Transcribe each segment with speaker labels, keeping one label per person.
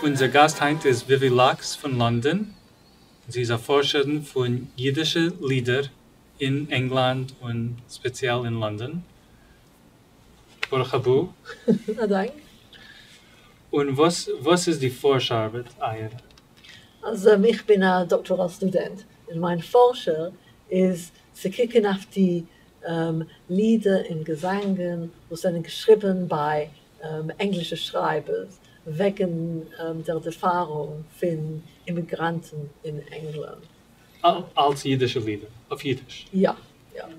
Speaker 1: אונדזער גאַסט הײַנט איז וויווי לאַקס פֿון לאָנדאָן. זי איז אַ פֿאָרשערין פֿון ייִדישע לידער אין ענגלאַנד און ספּעציעל אין לאָנדאָן. ברוך הבא.
Speaker 2: אַ דאַנק.
Speaker 1: און וואָס, וואָס איז די פֿאָרש-אַרבעט אײַערע?
Speaker 2: אַז איך בין אַ דאָקטאָראַט-סטודענט און מײַן פֿאָרשער איז צו קוקן אויף די לידער און געזאַנגען וואָס זענען געשריבן בײַ ענגלישע שרײַבערס וועגן דער דערפֿאַרונג פֿון אימיגראַנטן אין ענגלאַנד.
Speaker 1: אַלץ ייִדישע לידער, אויף ייִדיש?
Speaker 2: יאָ, יאָ.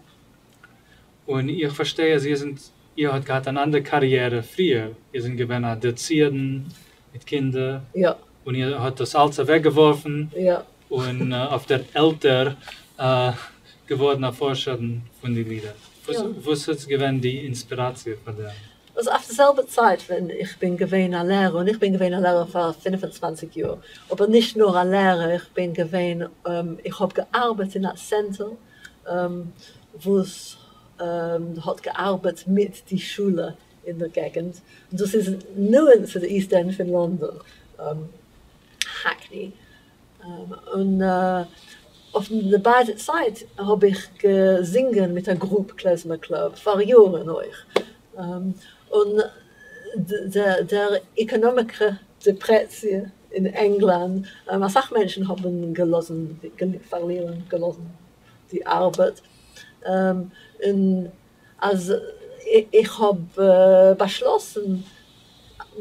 Speaker 1: און איך פֿאַרשטיי, אַז איר זענט, איר האָט געהאַט אַן אַנדער קאַריערע פֿריִער, איר זענט געווען אַ דערציִערין מיט קינדער.
Speaker 2: יאָ.
Speaker 1: און איר האָט דאָס אַלץ אַוועקגעוואָרפֿן.
Speaker 2: יאָ.
Speaker 1: און אויף דער עלטער געוואָרן אַ פֿאָרשערין פֿון די לידער. וואָס איז געווען די אינספּיראַציע פֿאַר דעם?
Speaker 2: אַז אויף דער זעלבער צײַט ווען איך בין געווען אַ לערער, און איך בין געווען אַ לערער פֿאַר 25 יאָר, אָבער נישט נאָר אַ לערער, איך בין געווען, איך האָב געאַרבעט אין אַ צענטער, וואָס האָט געאַרבעט מיט די שולע אין דער געגנט, און דאָס איז נאָענט צו דער East End פֿון לאָנדאָן, Hackney. און אויף די ביידע צײַט האָב איך געזונגען מיט אַ גרופּ Klezmer Club פֿאַר יאָרן אויך. און דער עקאָנאָמישע דעפּרעסיע אין ענגלאַנד, אַ סך מענטשן האָבן געלאָזן, פֿאַרלירן, געלאָזן די אַרבעט. און אַז איך האָב באַשלאָסן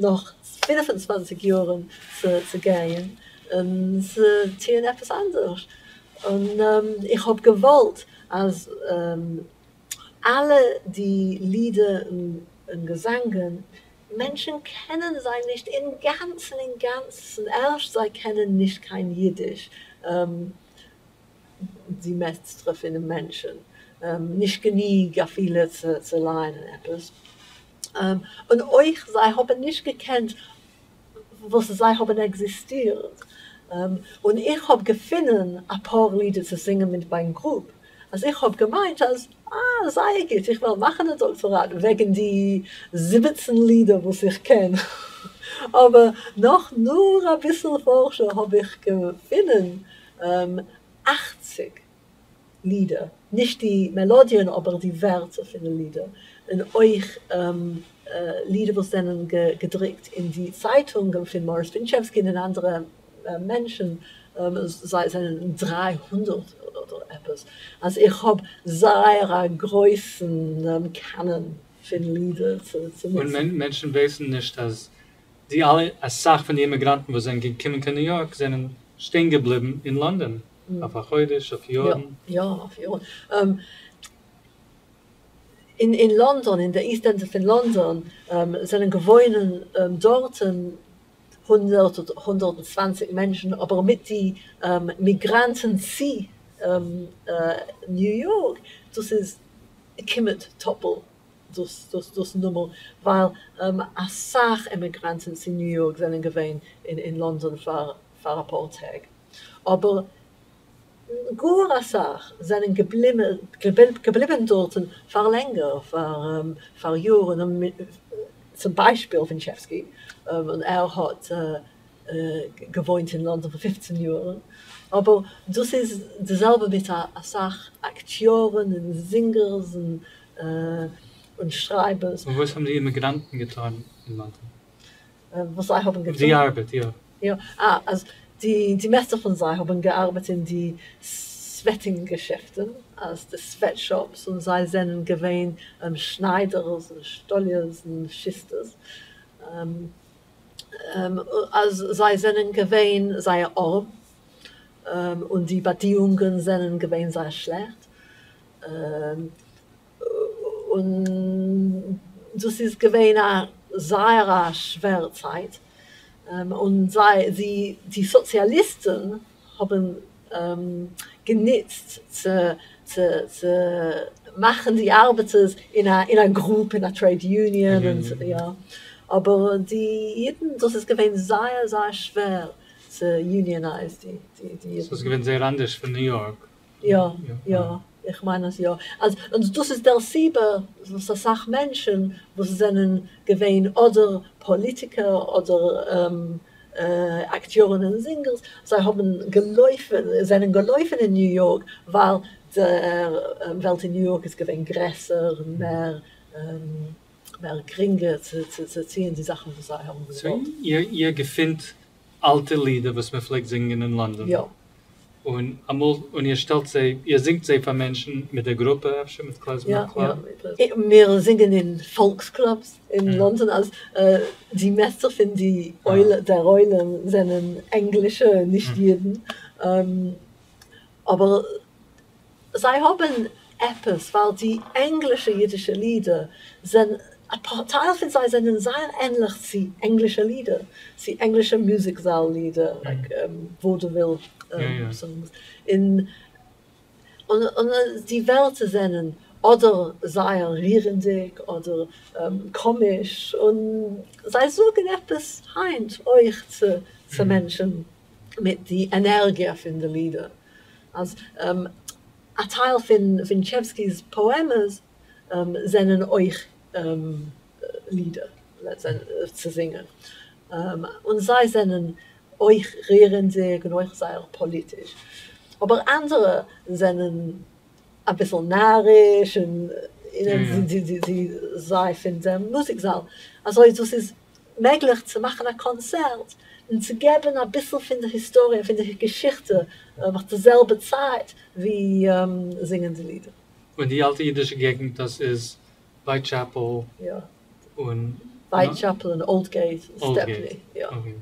Speaker 2: נאָך 25 יאָרן צו גיין און צו טאָן עפּעס אַנדערש. און איך האָב געוואָלט, אַז אַלע די לידער און געזאַנגען, מענטשן קענען זיי נישט אין גאַנצן, אין גאַנצן, ערשט זיי קענען נישט קיין ייִדיש, די מערסטע פֿון די מענטשן, נישט גענוג אַפֿילו צו לייענען עפּעס. און אויך זיי האָבן נישט געקענט וואָס זיי האָבן עקזיסטירט. און איך האָב געפֿונען אַ פּאָר לידער צו זינגען מיט מײַן גרופּ. אַז איך האָב געמיינט, אַז אַה, זייער גוט, איך וועל מאַכן אַ דאָקטאָראַט וועגן די 17 לידער וואָס איך קען. אָבער נאָך נאָר אַ ביסל פֿאָרשער האָב איך געפֿונען 80 לידער, נישט די מעלאָדיען, אָבער די ווערטער פֿון די לידער. און אויך לידער וואָס זענען געדרוקט אין די צײַטונגען פֿון מאָריס ווינטשעווסקי און אַנדערע מענטשן, זיי זענען 300 אָדער עפּעס. אַז איך האָב זייער אַ גרויסן קאַנאָן פֿון לידער צו
Speaker 1: און מענטשן ווייסן נישט, אַז די אַלע, אַ סך פֿון די אימיגראַנטן, וואָס זענען געקומען קיין ניו-יאָרק, זענען שטיין געבליבן אין לאָנדאָן אויף אַ חודש, אויף יאָרן.
Speaker 2: יאָ, אויף יאָרן. אין לאָנדאָן, אין דער East End פֿון לאָנדאָן, זענען געוואוינען דאָרטן 100 אָדער 120 מענטשן, אָבער מיט די מיגראַנטן צו ניו-יאָרק, דאָס איז כּמעט טאָפּל דאָס נומער, ווײַל אַ סך אימיגראַנטן צו ניו-יאָרק זענען געווען אין לאָנדאָן פֿאַר אַ פּאָר טעג. אָבער גאָר אַ סך זענען געבליבן דאָרטן פֿאַר לענגער, פֿאַר יאָרן. צום בײַשפּיל ווינטשעווסקי, און ער האָט געוואוינט אין לאָנדאָן פֿאַר 15 יאָרן. אָבער דאָס איז דאָס זעלבע מיט אַ סך אַקטיאָרן און זינגערס און שרײַבערס.
Speaker 1: און וואָס האָבן די אימיגראַנטן געטאָן אין לאָנדאָן?
Speaker 2: וואָס זיי האָבן געטאָן?
Speaker 1: די אַרבעט, יאָ.
Speaker 2: יאָ, אַז די מערסטע פֿון זיי האָבן געאַרבעט אין די סוועטינג־געשעפֿטן, אַז די sweatshops, און זיי זענען געווען שנײַדערס און סטאָליערס און שוסטערס. אַז זיי זענען געווען זייער אָרעם, און די באַדינגונגען זענען געווען זייער שלעכט. און דאָס איז געווען אַ זייער אַ שווערע צײַט. און זיי, די סאָציאַליסטן האָבן גענוצט צו מאַכן די אַרבעטערס אין אַ גרופּ, אין אַ trade union. און, יאָ. אָבער די ייִדן, דאָס איז געווען זייער, זייער שווער צו unionize די ייִדן.
Speaker 1: ס'איז געווען זייער אַנדערש פֿון ניו-יאָרק.
Speaker 2: יאָ, יאָ, איך מיין אַז יאָ. אַז, און דאָס איז דער סיבה, וואָס אַ סך מענטשן, וואָס זענען געווען אָדער פּאָליטיקער אָדער אַקטיאָרן און זינגערס, זיי האָבן געלויפֿן, זענען געלויפֿן אין ניו-יאָרק, ווײַל דער וועלט אין ניו-יאָרק איז געווען גרעסער און מער, מער גרינגער צו, צו, צו ציִען די זאַכן, וואָס זיי האָבן געוואָלט.
Speaker 1: So, איר געפֿינט אַלטע לידער, וואָס מע פֿלעגט זינגען אין לאָנדאָן.
Speaker 2: יאָ.
Speaker 1: און אַמאָל, און איר שטעלט זיי, איר זינגט זיי פֿאַר מענטשן מיט דער גרופּע, אפֿשר מיט Klezmer
Speaker 2: יאָ,
Speaker 1: Club?
Speaker 2: יאָ. מיר זינגען אין פֿאָלקס־קלובס אין לאָנדאָן, אַז די מערסטע פֿון די דער עולם זענען ענגלישע, נישט ייִדן. אָבער זיי האָבן עפּעס, ווײַל די ענגלישע ייִדישע לידער זענען, אַ טייל פֿון זיי זענען זייער ענלעך צו ענגלישע לידער, צו ענגלישע מוזיק־זאַל־לידער, like vaudeville songs. און, און, און די ווערטער זענען אָדער זייער רירנדיק אָדער קאָמיש, און זיי זאָגן עפּעס הײַנט אויך צו, צו מענטשן מיט די ענערגיע פֿון די לידער. אַז אַ טייל פֿון ווינטשעווסקיס פּאָעמעס זענען אויך לידער צו זינגען. און זיי זענען אויך רירנדיק און אויך זייער פּאָליטיש. אָבער אַנדערע זענען אַ ביסל נאַריש און די, די, די, זיי פֿון דעם מוזיק־זאַל. אַזוי דאָס איז מעגלעך צו מאַכן אַ קאָנצערט און צו געבן אַ ביסל פֿון דער היסטאָריע, פֿון דער געשיכטע נאָך די זעלבע צײַט ווי זינגען די לידער.
Speaker 1: און די אַלטע ייִדישע געגנט, דאָס איז Whitechapel
Speaker 2: יאָ.
Speaker 1: און
Speaker 2: Whitechapel און Aldgate און
Speaker 1: Aldgate.
Speaker 2: Stepney, יאָ.
Speaker 1: Okay.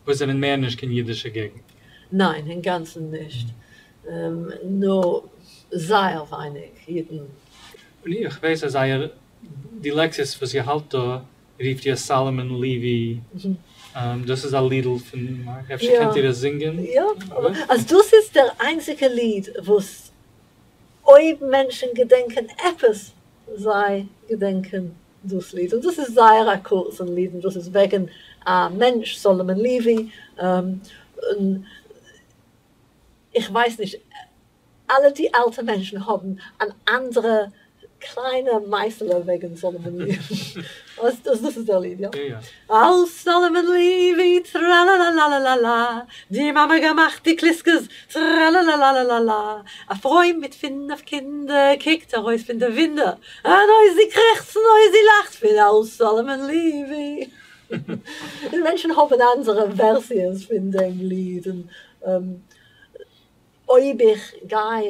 Speaker 1: וואָס זענען מער נישט קיין ייִדישע געגנט?
Speaker 2: ניין, אין גאַנצן נישט. נאָר זייער ווייניק ייִדן.
Speaker 1: און איך ווייס, אַז אײַער, די לעקציעס, וואָס איר האַלט דאָ, רופֿט איר Solomon Levy. דאָס איז אַ לידל פֿון מאַרק. אפֿשר
Speaker 2: יאָ.
Speaker 1: קענט איר עס זינגען?
Speaker 2: יאָ, אָבער אַז דאָס איז דער איינציקער ליד, וואָס אויב מענטשן געדענקען עפּעס, זיי געדענקען דאָס ליד. און דאָס איז זייער אַ קורצן ליד, און דאָס איז וועגן אַ מענטש, Solomon Levy. און איך ווייס נישט, אַלע די אַלטע מענטשן האָבן אַן אַנדערע קליינע מעשהלע וועגן Solomon Levy. דאָס, דאָס איז דער ליד, יאָ.
Speaker 1: יאָ.
Speaker 2: אַל Solomon Levy, טראַלאַלאַלאַלאַ, די מאַמע געמאַכט די קליסקעס, טראַלאַלאַלאַלאַ. אַ פֿרוי מיט פֿינף קינדער קוקט אַרויס פֿון דער ווינדע, און אוי, זי קרעכצט און אוי, זי לאַכט פֿון אַל Solomon Levy. די מענטשן האָבן אַנדערע ווערסיעס פֿון דעם ליד. און אויב איך גיי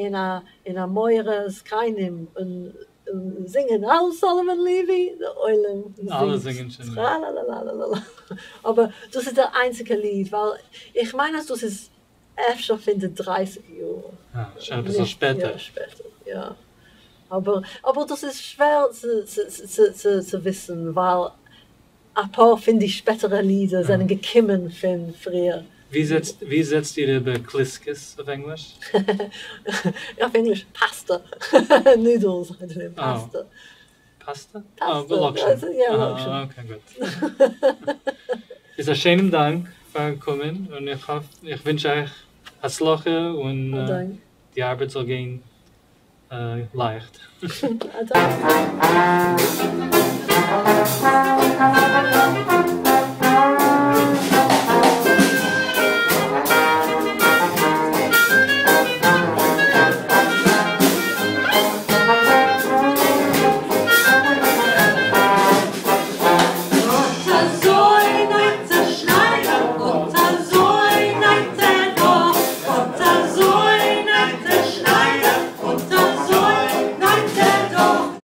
Speaker 2: אין אַ מורא זקנים און, און זינגען אַל Solomon Levy, דער עולם
Speaker 1: אַלע
Speaker 2: זינגט.
Speaker 1: זינגען שוין.
Speaker 2: טראַלאַלאַלאַלאַ. אָבער דאָס איז דער איינציקער ליד, ווײַל איך מיין, אַז דאָס איז אפֿשר פֿון די 30 יאָר.
Speaker 1: אַ, שוין אַ ביסל שפּעטער.
Speaker 2: יאָ, שפּעטער, יאָ. אָבער, אָבער דאָס איז שווער צו, צו, צו, צו, צו וויסן, ווײַל אַ פּאָר פֿון די שפּעטערע לידער זענען געקומען פֿון פֿריִער.
Speaker 1: ווי זעצט איר איבער קליסקעס אויף ענגליש?
Speaker 2: אויף ענגליש pasta. Noodles, I don't know, pasta.
Speaker 1: Oh. Pasta?
Speaker 2: Pasta.
Speaker 1: Oh, לאָקשן.
Speaker 2: אַלזאָ, יאָ, לאָקשן.
Speaker 1: Ah, okay, גוט. איז אַ שיינעם דאַנק פֿאַרן קומען און איך האָף, איך ווינטש אײַך הצלחה און
Speaker 2: אַ דאַנק.
Speaker 1: די אַרבעט זאָל גיין לײַכט.
Speaker 2: אַ דאַנק.